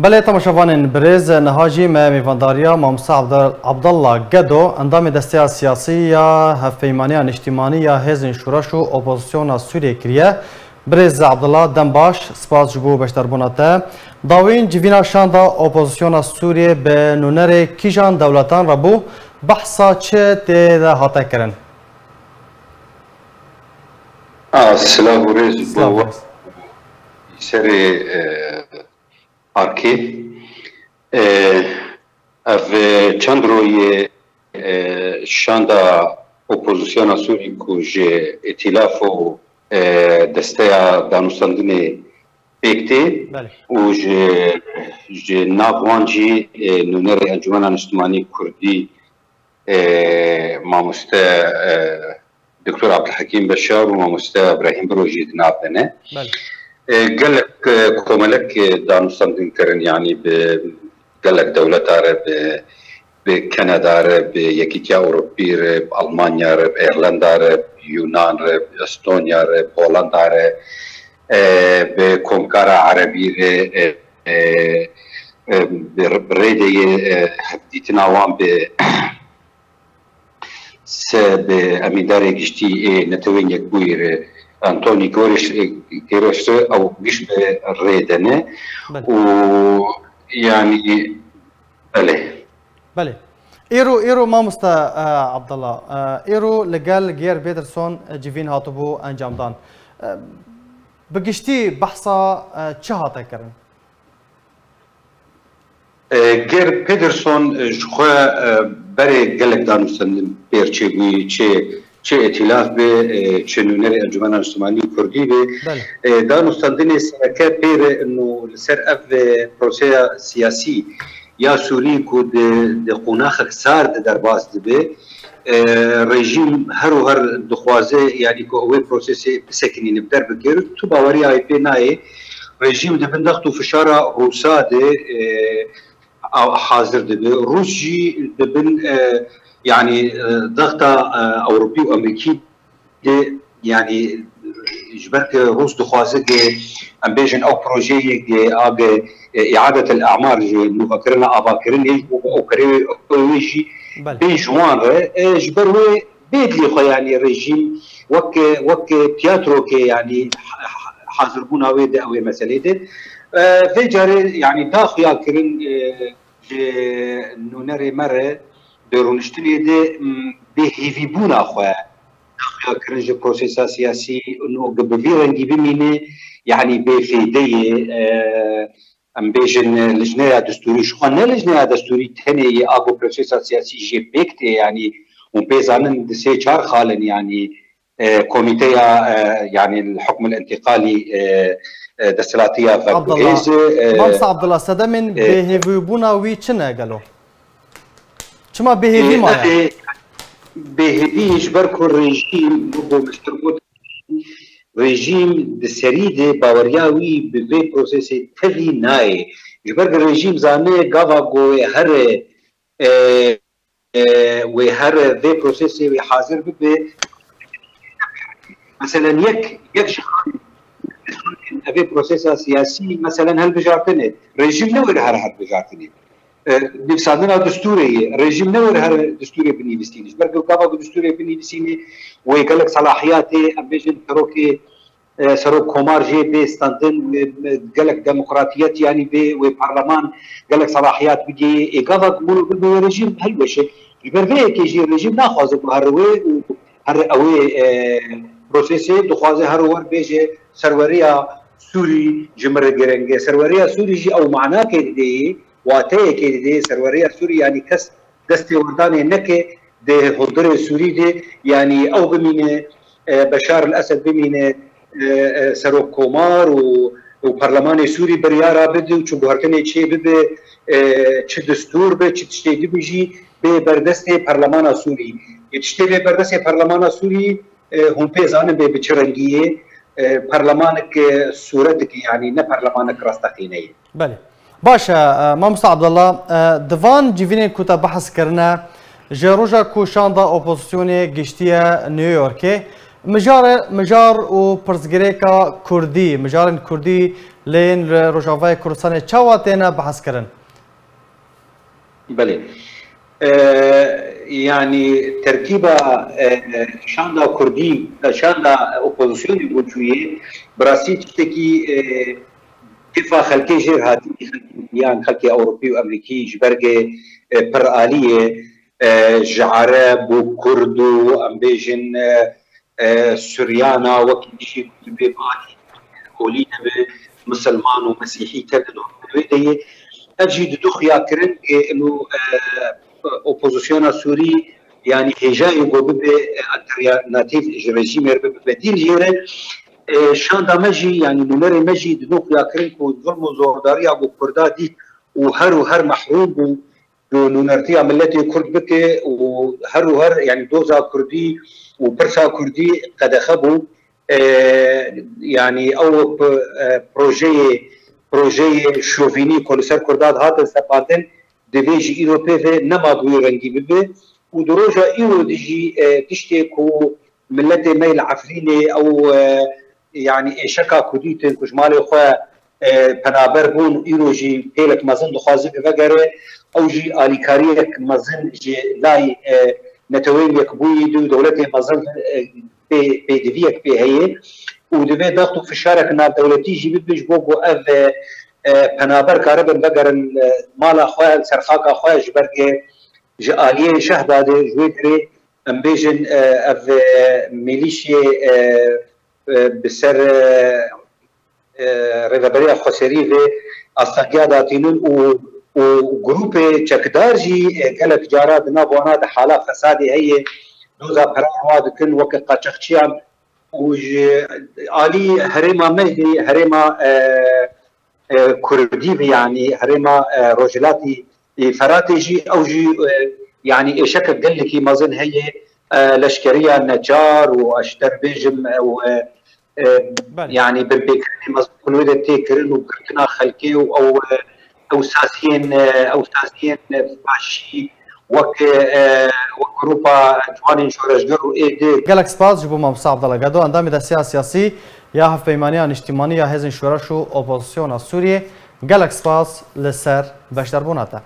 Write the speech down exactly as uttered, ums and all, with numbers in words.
Belê, temaşevanên birêz, niha jî me mêvandariya Mamoste Abdal-, Abdallah Gedo, endamê Desteya Siyasî ya Hevpeymaniya Niştimanî ya Hêzên Şoreş û Opozisyona Sûriyê kiriye. Birêz Abdallah, dem baş, spas ji bo beşdarbûna te. Dawîn civîna şanda opozisyona Sûriyê bi nûnerê kîjan dewletan re bû, behsa çi tê de hate kirin? A, silav û rêz bo Silav we. Rêz. Serê, e, Arkê. E, ev, e, çend royê, e, şanda opozisyona Sûrî ku ji Îtîlaf û, e, Desteya Danûstandinê pêk tê Belê. Û ji, ji nav wan jî, e, nûnerê Encûmena Niştimanî Kurdî, e, mamoste, e, Doktor Abdulhekîm Beşar û mamoste Ibrahîm Biro jî di nav de ne. Belê. E, gelek, e, komelek, e, danûstandin kirin, yanî bi gelek dewleta re, bi, bi Kanada re, bi Yekîtiya Ewropî re, bi Almanya re, bi Îrlanda re, bi Yunan re, bi Estonya re, bi Holanda re, e, bi Komkara Erebî re, e, e, e, bi r-, bi rêdeyê, e, hevdîtina wan bi se bi Emîndarê Giştî ê Netewên Yekbûyî re, Antonî Guterres, e, Guterres re ew giş bi rê de ne. Belê. Û yanî, belê. Belê. Îro, îro mamoste, e, Abdallah, e, îro li gel Geir Pedersen, e, civîn hatibû encamdan. E, bi giştî behsa, e, çi hate kirin? E, Geir Pedersen, e, ji xwe, e, berê gelek danûstandin pêr çêbûyî, çi, çi Îtîlaf be, e, çi nûnerê Encûmena Niştimanî Kurdî be. Belê. E, danûstandinê sereke pêr û li ser ev, e, proseya siyasî ya Sûrî ku di, di qonaxek sar de derbas dibe, e, rejîm her û her dixwaze, yanî ku ew ê prosesê bisekinîne, bi der bikir, tu baweriya wê pê nayê. Rejîm di bin dext û fişara Rûsa de, e, a-, hazir dibe. Rûs jî di bin, e, yanî, e, dexta, e, Ewropî û Amerîkî de, yanî, ji ber ku Rûs dixwaze ku em bêjin ew projeyê ku a ku, e, îadetel emar, ji nûvekirina avakirinê û ew kerê wê jî Belê. Bê ji wan re, e, ji ber wê bê dilê xwe, yanî rejîm wek, wek tiyatrokê, yanî ha-, ha-, hazirbûna wê di ew ê meselê de. E, vê carê, yanî da xuya kirin, e, ji nûnerê me re di rûniştinê de, m, bêhêvîbûna xwe da xuya kirin ji prosesa siyasî û ku bi vî rengî bimîne, yanî bêfêde ye. E, em bêjin, e, lijneya destûrî, ji xwe ne lijneya destûrî tenê ye, a ku prosesa siyasî jê pêk tê, yanî hûn pê zanin di sê çar xal in, yanî, e, komîteya, e, yanî li hukmil întîqalî, e, e, desthilatiya Abdullah, vegihêze, e, Mamoste Abdullah, sedemên e, bêhêvîbûna wî çi ne gelo? Çima bêhêvî e, maye? E, bêhêvî ji ber ku rejîm, wek ku min ji te got, rejîm di serî de baweriya wî bi vê prosesê tevî nayê. Ji ber ku rejîm zane gava ku wê here, e, e, wê here vê prosesê wê hazir bibe. Meselen yek, yek ji evê prosesa siyasî, meselen hilbijartinê. Rejîm ne wê here hilbijartinê. E, nivîsandina destûrê ye. Rejîm ne wê here destûrê binivîsîne. Ji ber ku gava ku destûrê binivîsîne, wê gelek selahiyatê, em bêjin serokê, e, serok komar jê bê standin, wê, e, gelek demokratiyet, yanî bê, wê parleman gelek selahiyat bigihê. Ê gava ku wilo bibe wê rejîm hilweşe. Ji ber vê yekê jî rejîm naxwaze ku here wê û here ew ê, e, prosesê dixwaze here wer bêje serweriya Sûrî ji min re girîng e. Serweriya Sûrî jî ew manakê didê, wateyekê didê. Serweriya Sûrî, yanî kes destêwerdanê neke di hundirê Sûrî de, yanî ew bimîne, e, Beşar el Esed bimîne, e, e, serok komar û, û parlemanê Sûrî biryara bide û çi guhertinê çê bibe, e, çi destûr be, çi tiştê dibe jî bê berdestê parlemana Sûrî. Yê tiştê bê berdestê parlemana Sûrî, e, hûn pê zanin bê bi çi rengî ye, e, parlemanek, e, sûretek e, yanî ne parlemanek rasteqîne ye. Belê. Baş e, e, Mamoste Abdullah, e, di van civînên ku te behs kirine, ji roja ku şanda opozisyonê giştiye New Yorkê, mijar, mijar û pirsgirêka Kurdî, mijarên Kurdî lê yên li Rojavayê Kurdistanê çawa têne behskirin? Belê. E, yanî terkîba e, şanda Kurdî, e, şanda opozisyonê Gulcûyê bi rastî tiştekî e, kêfa xelkê jêr hatî, yan xelkê Ewropî û Amerîkî ji ber ke e, pir alî ye, e, ji Ereb û Kurd û em bêjin e, e, Suryana wekî dijî ku dibê bi alî holî nebe, misilman û mesîhî tevin wê de ye. Ev jî didu xuyakirin ke ino e, opozisyona Sûrî yanî hêjayê ku bibe e, alternatîf ji rejîmê re bibe bedîl jê re. E, şanda me jî yanî nûnerê me jî didu xuyakirin ku zulm û zordariya ku Kurda dît û her û her mehrûm bû ku nûnertiya miletê Kurd bike û her û her yanî doza Kurdî û pirsa Kurdî qedexe bû. E, yanî ew p- e, projeyê projeyê şovînî ku li ser Kurdan hatin sepandin divê ji îro pê ve nema bi wî rengî bibe û di roja îro de jî e, tiştê ku miletê me yê li Efrînê ew e, yanî êşeka ku dîtin ku ji malê xwe e, penaber bûn, îro jî pêlek mezin dixwaze ke vegere, ew jî alîkariyek mezin ji lay e, Neteweyên Yekbûyî dû dewletê mezin e, pê, pêdiviyek pê heye û divê daxt û fişarek navdewletî jî bibe ji bo ku ev e, e, penaber karibin vegerin e, mala xwe, li ser xaka xwe, ji ber ke ji aliyê Şehdadê ji wê derê em bêjin e, ev e, milîşyê e, e, bi ser e, e, rêveberiya Xweserî vê astangiya datînin û û grûpê çekdar jî e, gelek cara di nav wana de hala fesadê heye, doza peran wa dikin weke qaçaxçiyan û ji alî herêma me jî herêma e, e, Kurdî ve, yanî herêma e, Rojhilatî e, Feratê jî ew jî e, yanî êşeke gelekî mezin heye, e, leşkeriya neçar û ez ji te re bêjim ew e, e, Belê. Yanî binpêkirinê mezin ku li wê de tê kirin û girtina xelkê û ew e, ew saziyên e, ew saziyên e, faşî wek e, wek grûpa ciwanên şoreşger û êdî. Gelek spas ji bo Mamosta Abdallah Gedo, endamê Desteya Siyasî ya Hevpeymaniya Niştimanî ya Hêzên Şoreş û Opozisyona Sûriyê. Gelek spas li ser beşdarbûna te.